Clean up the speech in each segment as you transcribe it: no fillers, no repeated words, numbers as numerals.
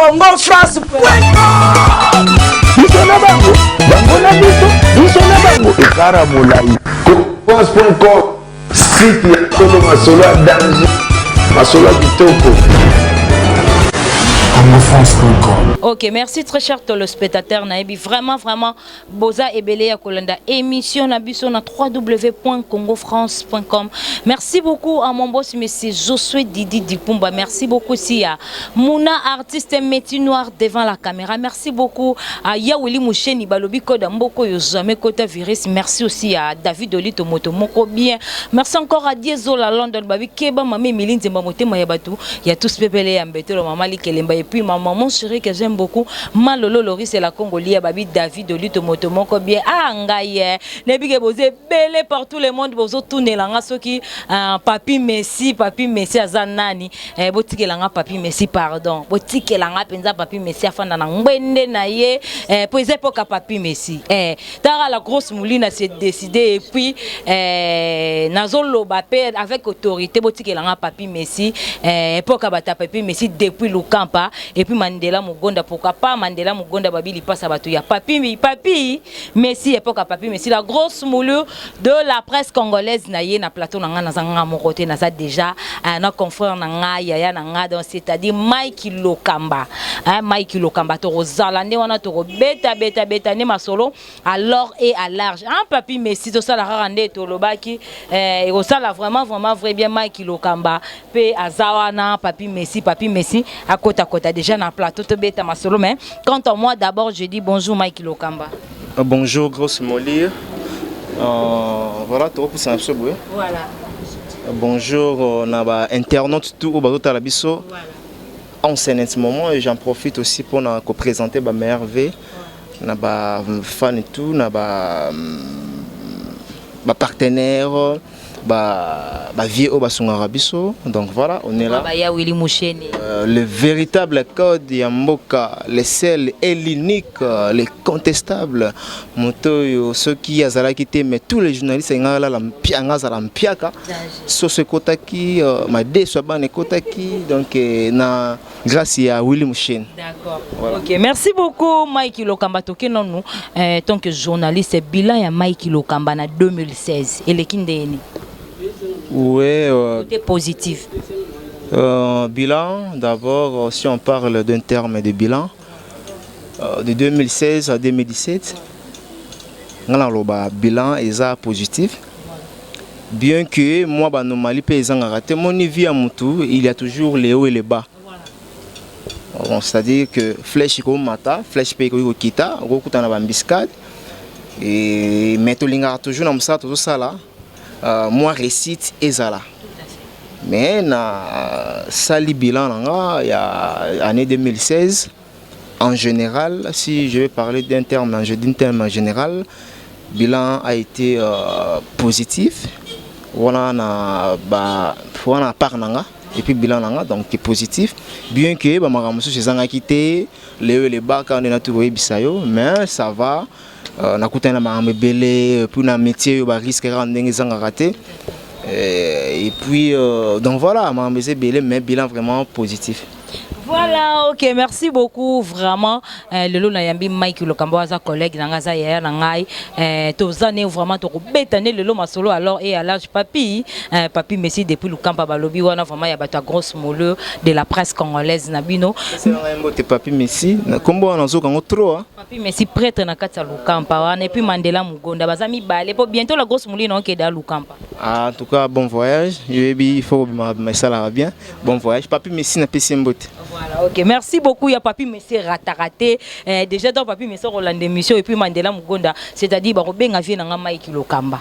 Congo France. Biso na bango, bango na biso, biso na bango, ekara molai. France.com, site ya solo, masolo ya danger, masolo ya kitoko. congofrance.com. Ok, merci très cher téléspectateur nayebi vraiment vraiment boza ebele ya kolanda émission na biso na www.congofrance.com. Merci beaucoup à mon boss, monsieur Josué Didi Dipumba. Merci beaucoup aussi à Mouna, artiste métier noir devant la caméra. Merci beaucoup à Yaweli Moucheni balobi koda mboko yo jamais kota virus. Merci aussi à David Olito Moto moko bien. Merci encore à Diezola London babi keba mame Milinze motema ya batu ya tous pepele ya mbetolo mama Likelemba. Et puis ma maman chérie que j'aime beaucoup, Malolo Loris la Congolia babi David Olito Moto moko bien. Ah ngai eh nayebi ke boza ebele partout le monde bozotunelanga soki Papi Messi, Papi Messi aza nani. Botikelanga Papi Messi, pardon, botikelanga mpenza Papi Messi afanda na ngbende na ye po eza epoka Papi Messi. Tara la grosse mouline s'est décidé et puis nazoloba mpe avec autorité, botikelanga Papi Messi, epoka bata Papi Messi depuis Lukampa. Et puis Mandela Mugonda, pourquoi pas Mandela Mugonda babi lipasa bato ya Papi, Papi Messi, epoka Papi Messi, la grosse moulure de la presse congolaise. Na ye na plateau na nga, naza nga moko te, naza déjà na confrère na nga, yaya na nga, donc c'est-à-dire Mike Lokamba, hein, Mike Lokamba. Tokozala nde wana, tokobeta beta beta nde masolo alors et à large, hein. Papi Messi, tosala kaka nde tolobaki, ekosala vraiment vraiment vrai bien. Mike Lokamba mpe aza wana. Papi Messi, Papi Messi akotakota déjà na plateau, tobeta masolo. Mais quant à moi, d'abord je dis bonjour Mike Lokamba. Bonjour grosse Molire. Voilà, tokopusana biso boye. Voilà. Bonjour na ba internautes tout oyo bazotala biso en ce moment, et j'en profite aussi pour na présenter ba meilleurs vœux na ba fan et tout, na ba partenaire, ba vieux oyo basungaka biso. Donc voilà, on est là. Baya Willy Moucheni. Le véritable code ya mboka, le seul et l'unique, le contestable, moto oyo soki azalaki te, mais tous les journalistes engaka alala mpianga, azala mpiaka soso ekotaki, madeso ya bana ekotaki. Donc na grâce ya Willy Moucheni. D'accord. Voilà. Ok, merci beaucoup Mike Lokamba. Toke nanu tant que journaliste, bilan ya Mike Lokamba na 2016 eleki ndeni? Ouais, Côté positif. Bilan, d'abord, si on parle d'un terme de bilan, de 2016 à 2017, nga naloba bilan eza positif, bien que moi ba anomalie mpe ezangaka te. Moni vie ya mutu, il y a toujours les hauts et les bas. Bon, c'est-à-dire que flèche ekomata, flèche mpe ekoki kokita, okokutana na ba embuscade. Mais tolingaka toujours na mosala tozosala, mwa réussite ezala. Mais na sali bilan na nga ya année 2016 en général, si je vais parler d'un terme en général, bilan a été positif wana na ba wana part na nga. Et puis bilan na nga donc est positif, bien que bamakambo mosusu ezangaki te, leo elebaka nde natu koyebisa yo. Mais ça va, nakutani na makambo ebele, puis na métier oyo ba risque kaka ndenge ezangaka te. Et puis donc voilà, makambo eza ebele, mais bilan vraiment positif. Voilà, ok, merci beaucoup vraiment. Lelo na yambi Mike Lokamba, aza collègue na nga, aza yaya na ngai. Toza ne vraiment tokobeta ne lelo masolo alors et à l'âge papi, Papi Messi depuis Lukampa balobi wana vraiment ya bato ya grosse moulure de la presse congolaise na bino. Mbote Papi Messi, na kombo wana nazokango trop, hein. Papi Messi prêtre na kati ya Lukampa wana, et puis Mandela Mugonda, baza mibale po bientôt la grosse moulure na okeda ya Lukampa. Ah, en tout cas bon voyage, yoyebi il faut obima esalaka bien. Bon voyage Papi Messi, napesi ye mbote. Voilà, ok. Merci beaucoup. Il y a Papi Messi rataraté. Déjà, dans Papi Messi, Roland émission et puis Mandela Mugonda, c'est-à-dire, bah, benga vie na Mike Lokamba.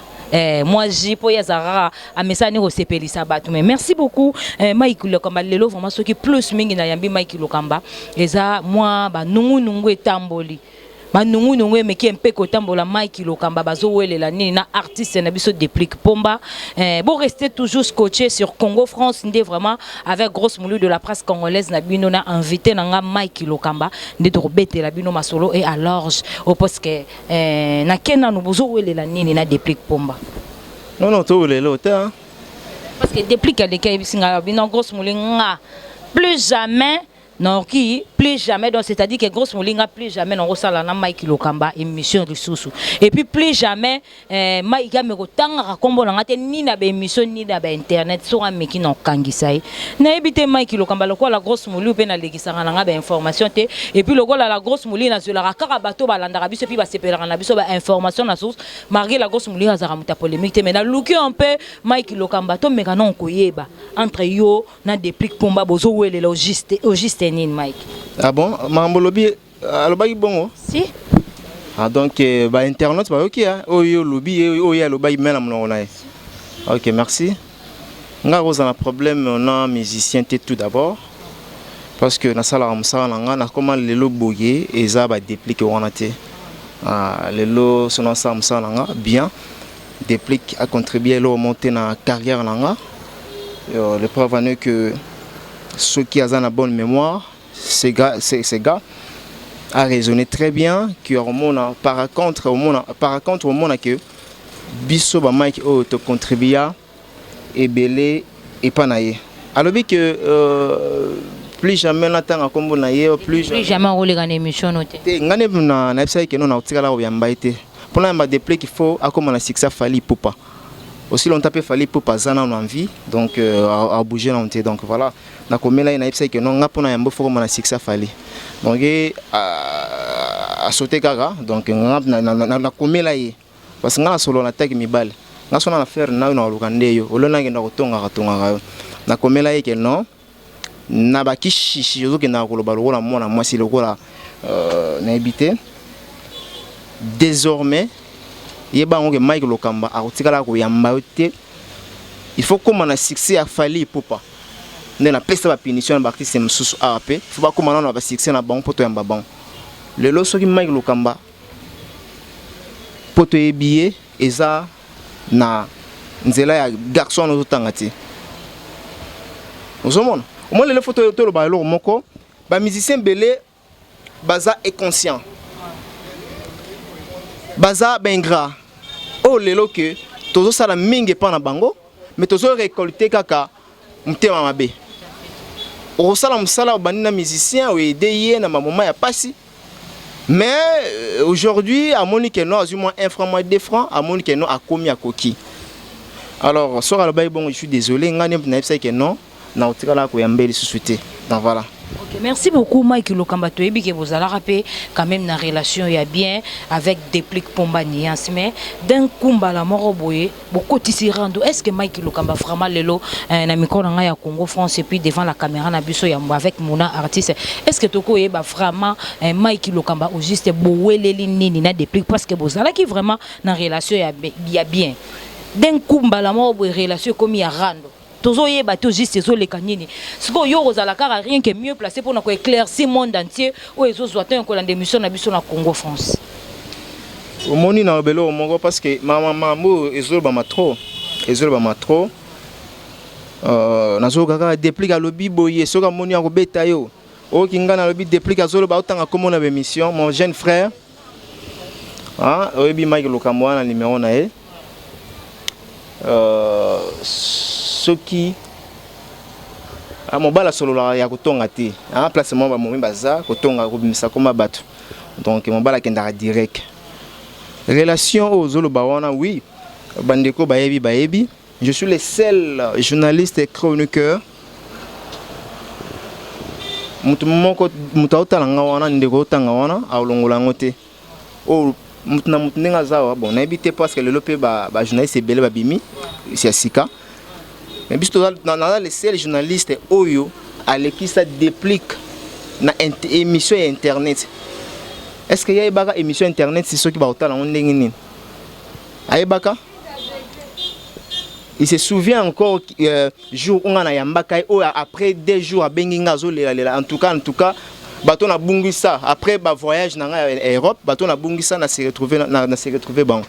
Moi, j'ai po ya zara amesani kosepelisa bato. Mais merci beaucoup Mike Lokamba. Lelo vraiment soki plus mingi na yambi Mike Lokamba, eza moi ba nungu nungu etamboli, banungunungu emeki mpe kotambola. Mike Lokamba, bazowelela nini na artiste na biso Déplique Pomba? Bo rester toujours scotché sur Congo France nde vraiment avec grosse moulure de la presse congolaise na bino, na invité na nga Mike Lokamba, nde tokobetela bino masolo e alors au poste que nake nanu, bozowelela nini na Déplique Pomba? Non, towelelo te, hein. Parce que Déplique aleki, ayebisi ngai bino grosse moulure nga plus jamais. Naoki plus jamais, donc c'est-à-dire que Grosse Molinga, plus jamais nakosala na Mike Lokamba émission lisusu. Et puis plus jamais Mike ameko tangaka kombo na nga te, ni na ba émission ni na ba internet. Soki ameki na okangisa ye, nayebi te. Mike Lokamba, lokola Grosse Moli mpe nalekisaka na nga ba information te, et puis lokola la Grosse Moli nazwelaka kaka bato balandaka biso, puis basepelaka na biso ba information na source, malgré la Grosse Moli azalaka moto ya polémique te, mais naluki un peu Mike Lokamba, tomeka na koyeba entre yo na Déplique Pomba bozowelela au juste nini, Mike? Ah bon, makambo olobi, alobaki bongo? Si. Ah, donc bainternaute bayoki oyo olobi, oyo alobaki me na monoko na ye. Ok, merci. Nga kozala na problème na musicien te, tout d'abord parce que nasalaka mosala na nga. Nakoma lelo boye, eza badéplique wana te. Ah, lelo so nasala mosala na nga bien. Déplique a contribué eloko moko te na carrière na nga. Le preuve en est que soki aza na bonne mémoire, ces gars a raisonné très bien que omona par contre omona que biso bamike oyo tocontribua ebele epa na ye. Alobi que plus jamais natanga nkombo na ye, plus plus jamais akoleka na émission no te. Te, ngai nde nayebisaki ke no, nakotikala koyamba ye te. Mpona yamba Déplique, il faut akóma na succès. Fally Ipupa, aussi longtemps mpe Fally Ipupa aza nano en vie, donc abouge nano te. Donc voilà, nakomela ye, nayebisaki ke no, nga mpona yambo faut koma na succès Fally. Donc ye asaute kaka. Donc nga nakomela ye parce que nga nasolola na taki mibale. Nga so na na frère na yo, na koluka nde yo olo nakenda kotongaka tongaka yo. Nakomela ye ke non, na bakishishi ozokendaka koloba lokola mwana mwasi, lokola nayebi te. Désormais yeba yango ke Mike Lokamba akotikala koyamba yo te. Il faut kóma na succès ya Fally Ipupa. Nde napesa bapunition na baartiste mosusu awa mpe faut bakóma nano na basuccès na bango mpo toyamba bango. Lelo soki Mike Lokamba, mpo toyebi ye, eza na nzela ya garçon wana ozotanga te. Ozomona, omoni lelo faut toloba eloko moko: bamusicien ebele baza inconscient, baza baingrat. Oyo lelo ke tozosala mingi epa na bango, mais tozorécolte kaka motema mabe. Okosala mosala, obandi na musicien, oede ye na bamoma ya pasi, mais aujourd'hui amoni ke non, azwi mwa 1 franc, mwa 2 franc, amoni ke non, akomi, akoki. Alors soki alobaki bongo, je suis désolé, ngai nde nayebisaki ke non, nakotikala koyamba lisusu te. Donc voilà. Ok, merci beaucoup Mike Lokamba. Toyebi ke bozalaka mpe quand même na relation ya bien avec Déplique Pomba Niance, mais d'un coup, mbala moko boye, bokotisi rando. Est ce que Mike Lokamba vraiment lelo na micro na ngai ya Congo France et puis devant la caméra na biso ya avec Mona artiste, est ce que tokoyeba vraiment Mike Lokamba au juste boweleli nini na Déplique? Parce que bozalaki vraiment na relation ya bien, d'un coup, mbala moko boye, relation ekomi ya rando. Tozoyeba te juste ezoleka nini. Sikoyo yo kozala kaka rien que mieux placé mpona koéclaircir monde entier oyo ezozwa ntango kolanda émission na biso na Congo France. Omoni, na eloko moko, parce que makambo oyo ezolobama trop, ezolobama trop. Nazoyoka kaka Déplique alobi boye, soki amoni akobeta yo. Oyoki ngai nalobi Déplique azoloba, otanga kombo na bémission. Mon jeune frère, oyebi Mike Lokambo wana, numéro na ye, soki mobali asololaka ya kotonga te, place moko bamomi baza kotonga, kobimisa koma bato. Donc mobali akendaka direct. Relation oyo ozoloba wana, oui, bandeko bayebi, bayebi. Je suis le seul journaliste et chroniqueur, moto moko, moto aotala nga wana, ndeko otanga wana, aolongola yango te. Oyo moto na moto ndenge aza awa, bon, nayebi te, parce que lelo mpe bajournaliste ebele babimi ya sika, mais biso naza le seul journaliste oyo alekisa Déplique na émission ya internet. Est ce que ye ayebaka émission internet soki bakotala yango ndenge nini? Ayebaka? Il se souvient encore jour oyo nga nayambaka ye, oyo après 2 jours abengi nga, azolelalela. En tout cas, en tout cas, bato nabungisa après bavoyage na ngai ya Europe, bato nabungisa na se retrouver na se retrouver bango.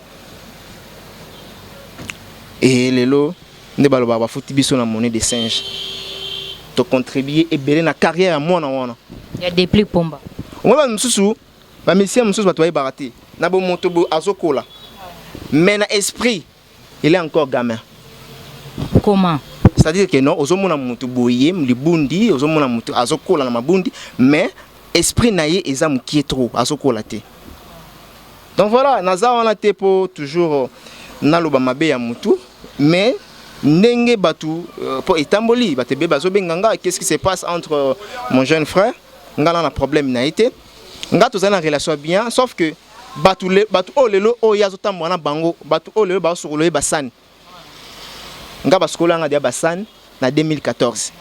E lelo nde balobaka bafuti biso na monnaie de singe. Tocontribue ebele na carrière ya mwana wana. Ya Déplique Pomba. Omoi bato mosusu, bamisia mosusu, bato bayebaka te na bomoto boye azokola, mais na esprit il est encore gamin. Comment? C'est-à-dire que non, ozomona mutu boye libundi, ozomona mutu azokola na mabundi, mais esprit na ye eza mokie trop, azokola te. Donc voilà, naza wana te po toujours naloba mabe ya mutu, mais ndenge bato po etamboli, bato ebele bazobenga nga: qu'est-ce qui se passe entre mon jeune frère? Nga na problème na ye te. Nga tozali na relation bien, sauf que bato bato oyo lelo oyo azotambola na bango, bato oyo lelo bazosokola ye basani, nga basukoli nga deya basani na 2014.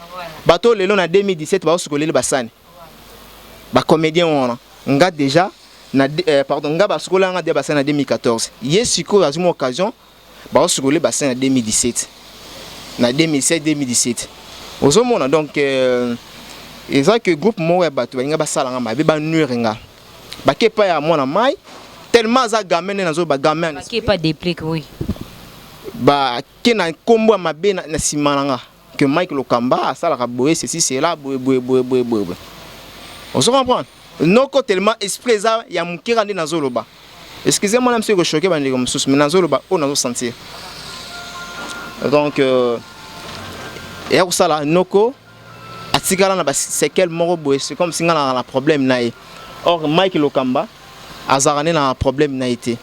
Bato oyo lelo na 2017 bazosukoleli basani, bacomédien wana, nga déjà na pardon, nga basukoli nga deya basani na 2014. Ye sikoyo azwi mwa occasion, bazosukoli basani na 2017, na 2007, 2017, ozomona. Donc eza ke groupe moko ya bato balinga basalanga mabe, banuire nga, bake epai ya mwana mai, tellement aza gamin, nde nazoba gamin. Bake pas Déplique, oui. Bake na nkombo ya mabe na nsima na nga ke Mike Lokamba asalaka boye, ceci, cela, boye boye boye boye boye boye, ozo comprendre? Noko tellement esprit eza ya mokera, nde nazoloba. Excusez moi na miso ekochoquer bandeko mosusu, mais nazoloba oyo nazosentir. Donc eya kosala noko atikala na baséquelles moko boye. C'est comme si nga na problème na ye. Or Mike Lokamba azalaka nde na problème na ye te.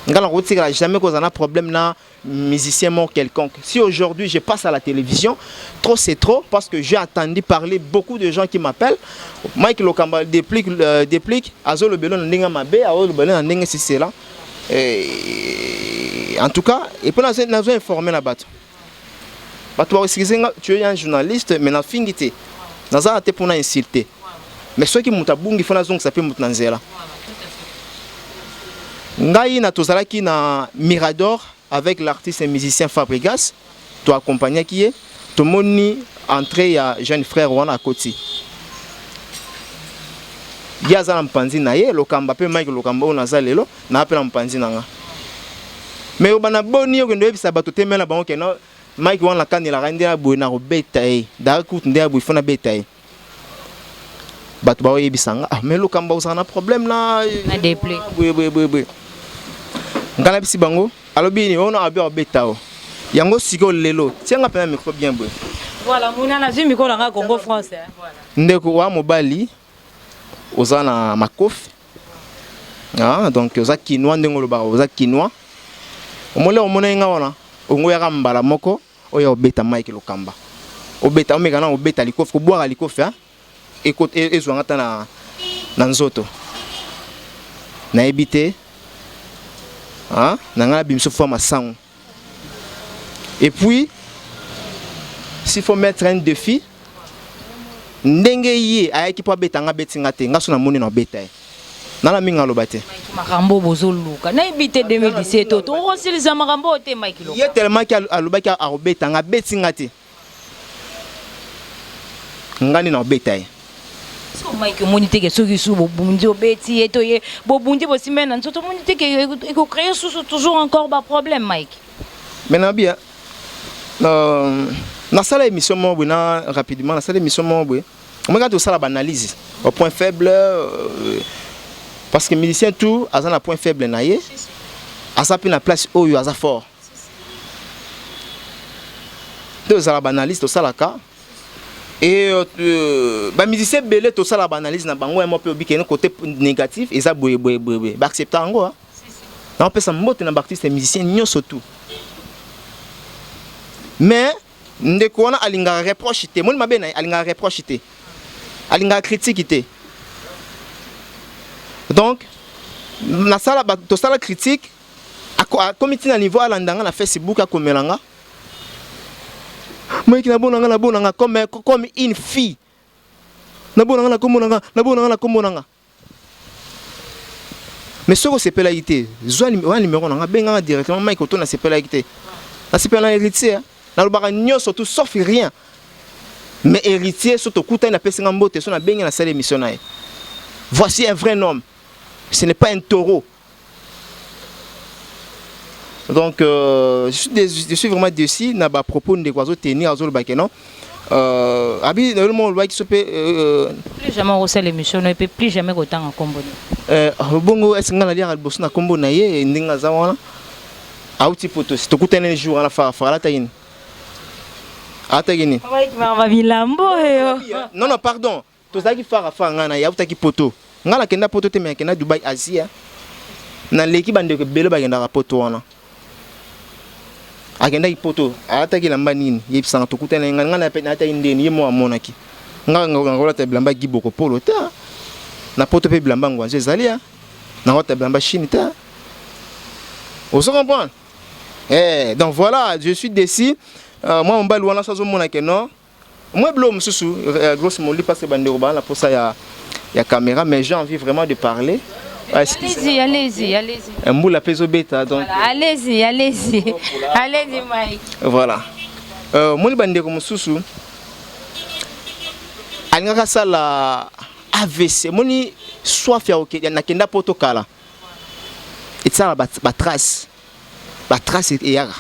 Nga na kotikala jamais kozala na problème na musicien mort quelconque. Si aujourd'hui je passe à la télévision, trop c'est trop, parce que j'ai entendu parler beaucoup de gens qui m'appellent Mike Lokamba, Déplique, Déplique azolobelo na ndenge mabe, azolobelo na ndenge si c'est là. Et en tout cas, et puis nazo informer na bato, bato baexcuse nga, tu es un journaliste, mais nafingi te, naza te mpona insulter, mais soki moto abungi, fo nazongisa mpe moto na nzela. Ngai na tozalaki na Mirador avec l'artiste et musicien Fabregas, toaccompagnaki ye, tomoni entrée ya jeune frère wana, akoti, ye aza na mopanzi na ye Lokamba mpe Mike Lokamba oyo naza lelo naa mpe na mopanzi na nga. Mais obana boni okende oyebisa bato te me na bango ke no Mike wana nakanelaka nde na boye, na kobeta ye daka kutu nde ya boye, fo nabeta ye. Bato baoyebisa nga: ah, mais Lokamba ozala na problème na Na Déplique. Boye boye boye boye. Ngai nayebisi bango, alobi nini wana, abi abeta o yango. Sikoyo lelo tianga mpena micro bien boye. Voilà, muna nazwi micro na nga Congo France, hein. Voilà. Ndeko wa mobali, oza na makofi, ah, donc oza kinois, ndenge olobaka oza kinois. Omoni, omoni nga wana, ongo yaka mbala moko oyo obeta Mike Lokamba, obeta, omeka na obeta likofi, kobwaka likofi, ah? Ezwanga ata na nzoto, nayebi te, ah? Na ngai nabimisa fo masango. Et puis s'il faut mettre un défi, ndenge ye ayaki mpo abeta nga, abeti nga te, nga so namoni na obeta ye, nala mingi aloba te. Mike, makambo bozoluka nayebi te. 2017 oyo tokosilisa makambo oyo te, Mike Lokamba. Ye tellement alobaki akobeta nga, abeti nga te, nga nde na obeta ye. So Mike, omoni teke soki su bobundi, obeti ye to ye bobundi, bosimbai na nzoto, omoni teke ekocréer susu toujours encore baproblème, Mike? Mais na bien nasala émission moko boye na rapidement, nasala émission moko boye, omoni kaka tosala baanalyse au point faible, parce que musicien tout aza na point faible na ye, aza mpe na place oyo aza fort. Nde ozala baanalyse tosalaka et bamusicien ebele tosala baanalyse na bango ya mo mpe obikene côté négatif eza boye boye boye boye, baaccepte yango. Naopesa mbote na baartiste musicien nyonso tout. Mais ndeko wana alingaka reproche te, moni mabe na ye, alingaka reproche te, alingaka critique te. Donc nasala, tosala critique, akomi ntina niveau alanda nga na Facebook, akomela nga: Moyeki, nabonanga, nabonanga comme une fille, nabonanga na kombo na nga, nabonanga na kombo na nga. Mais soki osepelaki te, zwa wana numéro na nga, benganga directement: Mike oto, nasepelaki te. Nasepela na Héritier, nalobaka nyonso tout sauf rien, mais Héritier so tokutani, napesi nga mbote, so nabengi, nasala émission na ye. Voici un vrai homme, ce n'est pas un taureau. Donc je suis vraiment déçu na bapropos ndeko azotenir, azoloba ke non, abi mo olobaki so mpe. Plus jamais okosala émission no epe, plus jamais kotanga nkombo. Bongo ese ngai naliaka liboso na nkombo na ye, ndenge aza wana, auti poto, tokutani jour wana, farafara alataki nini? Alataki nini? Bilambo oyo. Non, non, pardon, tozalaki fara fara. Ngai na ye autaki Poto, ngai nakenda Poto te, mais akenda Dubai, Asie. Naleki bandeko ebele bakendaka Poto wana. Akendaki Poto, alataki elamba nini? Yebisanga. Tokutani ngai, ngai nalataki ndeni, ye mo amonaki ngai nakolata bilamba giboko polo te. Na Poto mpe bilamba ngwanzo ezali ya nakolata bilamba Chine te, ozo comprendre? Eh, donc voilà, je suis déçu. Moi mobali wana so azomona ke non, moi biloko mosusu, grosse moli, parce que bandeko baa na posa ya caméra, mais j'ai envie vraiment de parler. Allez-y, allez-y, allez-y. Mbula mpe ezobeta, donc Voilà, allez-y, allez-y. Allez-y, Mike. Voilà, moni bandeko mosusu alingaka asala AVC, moni soif ya nakenda Poto kala, etisala batrace, batrace eyaka.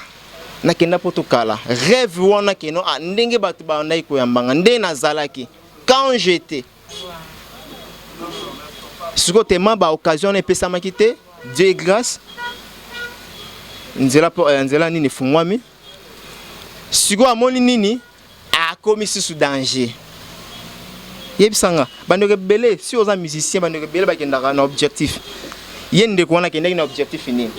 Nakenda Poto kala, rêve wana keno, ah, ndenge bato bandaki koyambanga, nde nazalaki quand j'étais sikoyo tema baoccasion wana epesamaki te. Dieu est grâce, nzela nzela nini efungwami. Sikoyo amoni nini, akomi susu danger. Yebisanga bandeko ebele, si oza musicien, bandeko ebele bakendaka na objectif. Ye ndeko wana akendaki na objectif nini?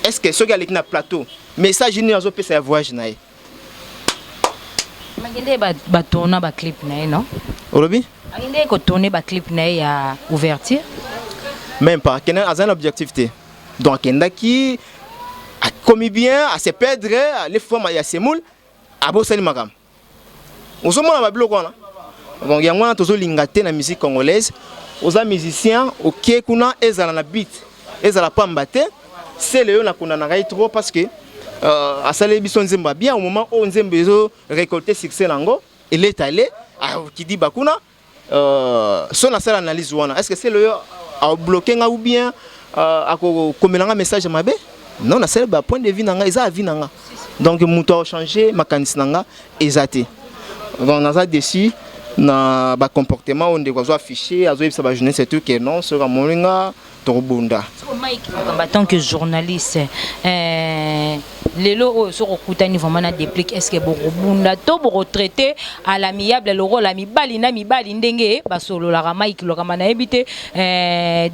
Est ce que soki aleki na plateau, message nini azopesa ya voyage na ye? Akende batourna baclip na ye, non? Olobi? Akende kotourne baclip na ye ya ouverture. Même pas, akende, aza na objectif te. Donc akendaki, akomi bien, ase perdre, ale forme ya semoule, abosani makambo. Ozomona babiloko wana. Donc yango wana tozolinga te na musique congolaise. Oza musicien, oke kuna, ezala na beat, ezala pamba te. Sele oyo nakondanaka ye trop parce que asaleli biso nzembo ya bien au moment oyo nzembo ezo récolter succès nango, eletale akidiba kuna. So nasala analyse wana, est ce que sele oyo abloke nga ou bien akokomela nga message ya mabe? Non, nasali ba point de vue na nga, eza avis na nga. Donc moto achange makanisi na nga eza te. Donc naza déçu na bacomportement oyo ndeko azo affiche, azoyebisa bajournaliste et tout ke non, soki amoni nga, tokobunda. Mike Lokamba, en tant que journaliste, lelo oyo soki okutani vraiment na Déplique, est ce que bokobunda to bokotraite à l'amiable lokola mibali na mibali ndenge basololaka? Mike Lokamba, nayebi te,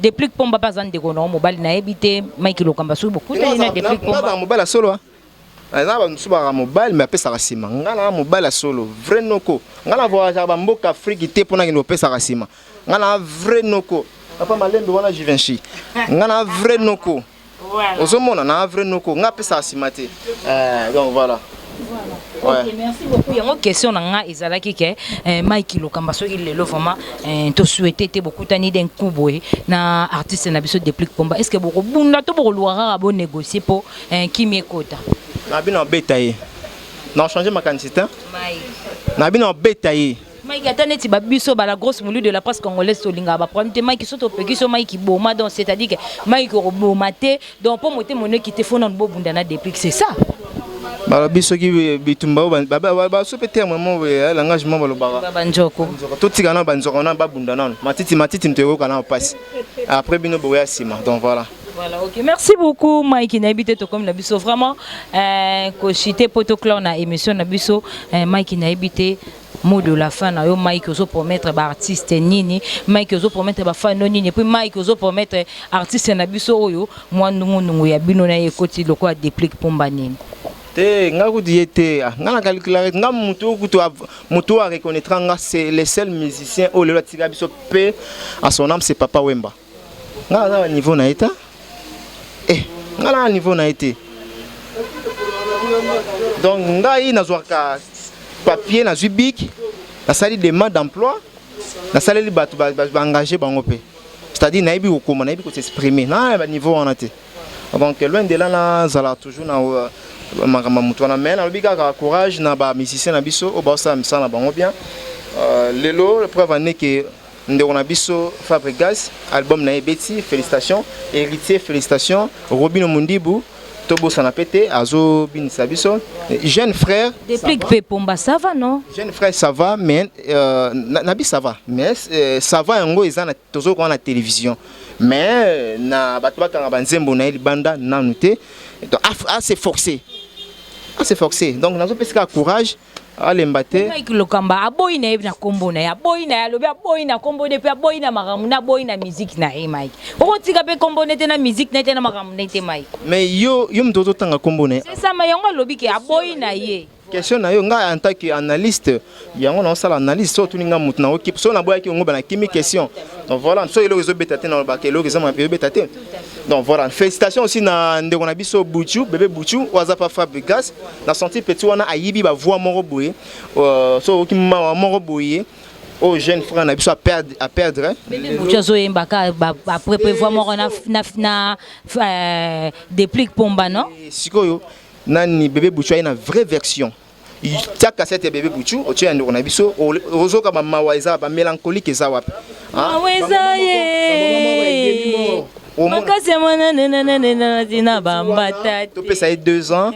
Déplique Pomba mpe aza ndeko nango mobali, nayebi te, Mike Lokamba, soki bokutani na Déplique Pomba. Mobali ya solo, eza bamosusu baka mobali me apesaka nsima. Nga na mobali ya solo, vrai noko. Nga na voyageaka bamboka Afrique te mpo nakende kopesaka nsima. Nga na vrai noko, papa Malembe wana Givenchy. Nga na vrai noko, ozomona, na vrai noko, nga apesaka nsima te. Donc voilà. Ouais. Ok, merci beaucoup. Yango question na nga ezalaki ke Mike Lokamba, soki lelo vraiment to souhaiter te, bokutani d'un coup boye na artiste na biso Déplique Pomba, est-ce que bokobunda to bokoluka kaka bo négocier po kimi ekota? Na bino abeta ye na change makanisi te. Mike. Na bino abeta ye. Mike, ata neti babiso ba la grosse moulu de la presse congolaise, tolingaka baproblème te. Mike, so topeki so Mike boma, donc c'est-à-dire que Mike okoboma te. Donc mpo motema oneki te, fo nanu bobunda na Déplique, c'est ça? Balobi soki bitumba oyo baso mpe terme mo langage mo balobaka. Banjoko. Totika nano banzoko nano, babunda nano matiti matiti, moto ekoyoka nano mpasi, après bino boya nsima. Donc voilà. Voilà, ok. Merci beaucoup, Mike. Nayebi te, tokomi na biso vraiment koshite po toclore na émission na biso. Mike, nayebi te, mot de la fin na yo, Mike, ozo promettre ba artiste nini? Mike, ozo promettre ba fan nini? Et puis Mike, ozo promettre artiste na biso oyo mwa ndungu ndungu ya bino na ye ekoti lokola Déplique Pomba nini? Te, nga kutu ye te. Nga na calculare nga motu oyo kutu motu oyo areconnaîtra nga, c'est le seul musicien oyo lelo atika biso, pe à son âme, c'est Papa Wemba. Nga naza na niveau na ye te. Eh, nga na niveau na ye te. Donc ngai nazwaka papier, nazwi bic, nasali demande d'emploi, nasaleli bato, baengage bango mpe, c'est-à-dire nayebi kokoma, nayebi kosexprimer na baniveau wana te. Donc loin de là nazala toujours na makambo ya motu wana, mais nalobi kaka courage na bamusicien na biso oyo baosala misala na bango bien. Lelo preuve ane ke ndeko na biso Fabregas, album na ye ebeti, félicitation Héritier, félicitation Robino Mundibu, tobosana mpe te, azobinisa biso jeune frère. Déplique mpe Pomba, ça va, non? Jeune frère, ça va, mais nabi ça va, mais ça va yango eza tozokoka na télévision, mais na bato bakanga banzembo na ye libanda nanu te. Donc ase forcé, ase forcé. Donc nazopesa kaka courage. Alemba te. Mike Lokamba aboyi na ye na kombo na ye, aboyi na ye, alobi aboyi na kombo ne mpe aboyi na makambo na aboyi na musique na ye. Mike, okotika mpe kombo ne te na musique na ye te na makambo na ye te, Mike. Mais yo moto ozotanga kombo na ye. C'est ça, ma yango alobi ke aboyi na ye. Question na yo, ngai en tant que analyste, yango naosala analyse. So otuni nga motu naoki so naboyaki yango banakimi question. Donc voilà, so eloko ezobeta te, nalobaka eloko eza ezobeta te. Donc voilà, félicitations aussi na ndeko na biso Buchu Bébé Buchu oyo aza pa Fabregas. Na senti petit wana ayibi bavoix moko boye, so oyoki mawa moko boye oyo jeune frère na biso a perdre. Bébé Buchu azoyembaka après voix moko na Déplique Pomba, non? Sikoyo nani, Bébé Buchu aye na vraie version. Tia cassette ya Bébé Buchu, otie ya ndeko na biso, ozoka bamawa eza, bamélancolique eza wapi? Mawa eza ye makasi ya mwananenanenena bambata. Topesa ye 2 ans,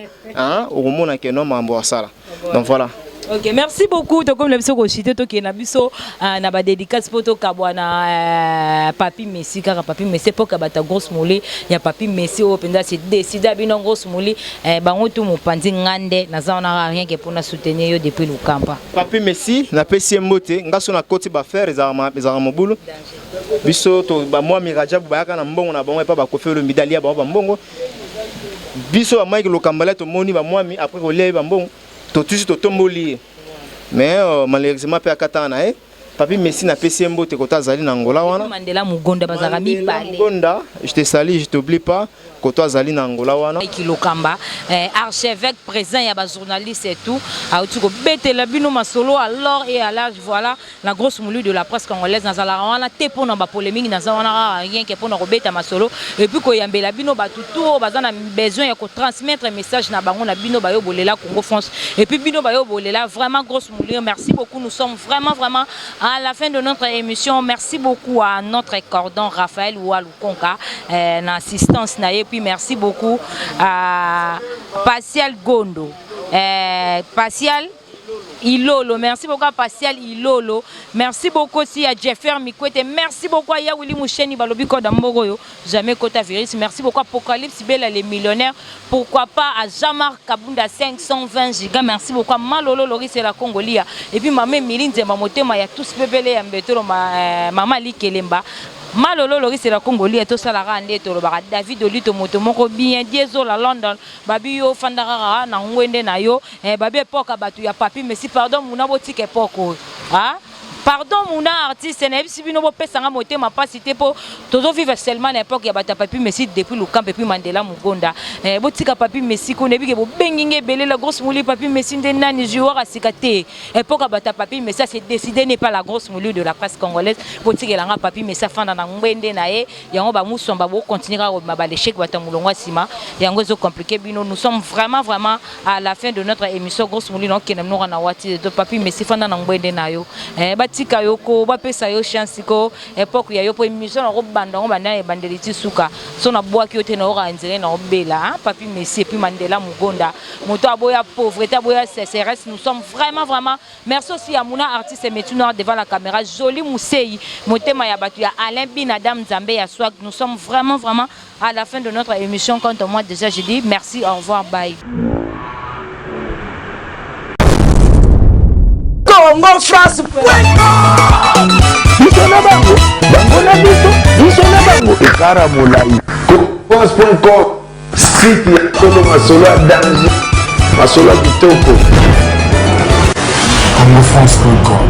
okomona ke no makambo asala. Donc voilà. Ok, merci beaucoup. Tokomi na biso koshite, tokende na biso na badédicace mpo tokabwa na Papi Messi. Kaka Papi Messi mpo kabata grosse moli ya Papi Messi oyo mpenza se décide bino grosse moli bango tu mopanzi. Nga nde naza wana rien que mpona soutenir yo depuis Lukampa. Papi Messi, napesi ye mbote. Nga so nakoti bafere ezalaka mobulu. Biso bamwami Rajabu bayaka na mbongo na bango epa bakofi Olomide, alia bango bambongo. Biso bamike Lokambala tomoni bamwami après kolia ye bambongo, totusi totomboli ye, mais malheureusement mpe akataka na ye. Papi Messi, napesi ye mbote kota azali na Angola wana. Mandela Mugonda, bazalaka mibale. Mugonda, je te salue, je t'oublie pas. Koto azali na Angola wana. Lokamba, archevêque présent ya bajournaliste et tout, auti kobetela bino masolo alors et à l'âge. Voilà la grosse moulure de la presse congolaise. Nazalaka wana te mpona bapolémique, naza wana kaka rien que mpona kobeta masolo et puis koyambela bino bato tu oyo baza na besoin ya kotransmettre message na bango na bino bayo bolela Congo France et puis bino bayo bolela vraiment grosse moulure. Merci beaucoup, nous sommes vraiment vraiment à la fin de notre émission. Merci beaucoup à notre cordon Raphaël Oualoukonka na assistance na ye, puis merci beaucoup à Patial Gondo, Patial Ilolo. Merci beaucoup à Patial Ilolo. Merci beaucoup aussi à Jeffer Mikwete. Merci beaucoup à Yawili Moucheni Balobi Koda Mbogoyo. Jamais Kota Virus. Merci beaucoup à Apocalypse Bella les millionnaires. Pourquoi pas à Jean-Marc Kabunda 520 gigas. Merci beaucoup à Malolo Loris et la Congolia. Et puis maman Miline Zemba Motema ya tous pepele ya Mbetolo ma, Mama Likelemba. Malolo Loris et la Congolia tosalaka nde tolobaka David Olito moto moko bien Diesel London babi yo fanda kaka na ngwende na yo babi epoka bato ya Papi Messi. Pardon muna, botika epoke oyo. Ah? Pardon muna artiste, nayebisi bino bopesanga motema mpasi te mpo tozovivre seulement na époque ya bato ya Papi Messi depuis Lukampe et puis Mandela Mugonda. Botika Papi Messi ko nayebi ke bobengi nge ebele la grosse mouli. Papi Messi nde nani joueur asika te? Époque ya bato ya Papi Messi ase décidé n'est pas la grosse moulure de la presse congolaise. Botikelanga Papi Messi afanda na ngwende na ye. Yango bamusomba bokontinue kaka kobima balechec, bato ya molongo ya nsima yango ezocompliquer bino. Nous sommes vraiment vraiment à la fin de notre émission grosse mouli. Naokende mnoka na wati to Papi Messi fanda na ngwende na yo, batika yo ko bapesa yo chance ko époque ya yo mpo émission nakobanda yango banda ebandeli ti suka. So nabwaki yo te, nayoka nzela na obela Papi Messi et puis Mandela Mugonda, moto aboya pauvreté, aboya CSRS. Nous sommes vraiment vraiment. Merci aussi à Mouna artiste métier noir devant la caméra, Joli Mousseyi motema ya bato ya Alain Bin Adam Nzambe ya Swag. Nous sommes vraiment vraiment à la fin de notre émission. Quant à moi, déjà je dis merci, au revoir, bye. Congo France. Biso na bango, bango na biso, biso na bango ekara molai. France.com, site ya solo, masolo ya danger, masolo ya kitoko. congofrance.com.